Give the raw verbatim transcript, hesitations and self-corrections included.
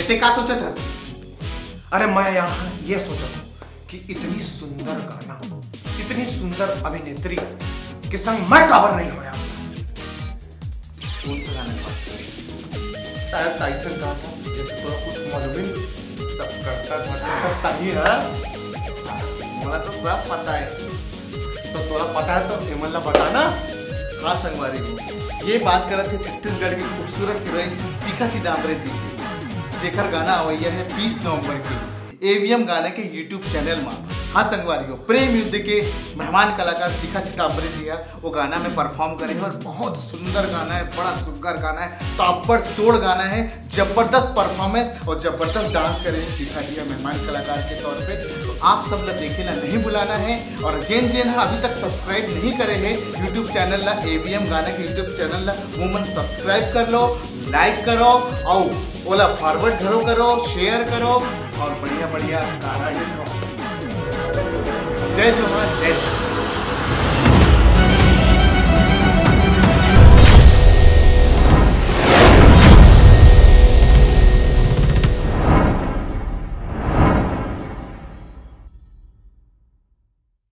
ते का सोचत हस? अरे, मैं यहाँ ये सोचत हूँ कि इतनी सुंदर गाना, इतनी सुंदर अभिनेत्री के संग मैं काबर नहीं होया। कौन सा गाना के बात कर रहे हो? शायद टाइसन कहा था, जैसे थोड़ा कुछ मालूम ही नहीं, सब करता धरता करता ही है। मला तो सब पता है। तो तोला पता है तो एमन ला बताना। हाँ संगवारी हो, ये बात करत हे छत्तीसगढ़ की खूबसूरत हीरोइन शिखा चिदाम्बरे जी की, जेकर गाना अवैया है बीस नवंबर के एवीएम गाना के YouTube चैनल में। हाँ संगवारी हो, प्रेम युद्ध के मेहमान कलाकार शिखा चिदाम्बरे जी है, वो गाना में परफॉर्म करे हे और बहुत सुंदर गाना है, बड़ा सुंदर गाना है, ताबड़तोड़ गाना है। जबरदस्त परफॉर्मेंस और जबरदस्त डांस करे हे शिखा जी ह मेहमान कलाकार के तौर पे। तो आप सब ला देखे ला नहीं भुलाना है और जेन जेन ह अभी तक सब्सक्राइब नहीं करे हे YouTube चैनल ला, एवीएम गाना के YouTube चैनल ला, वो मन सब्सक्राइब कर लो, लाइक करो और ओला फॉरवर्ड घलो करो, शेयर करो और बढ़िया बढ़िया गाना देखो। जय जोहार, जय जोहार।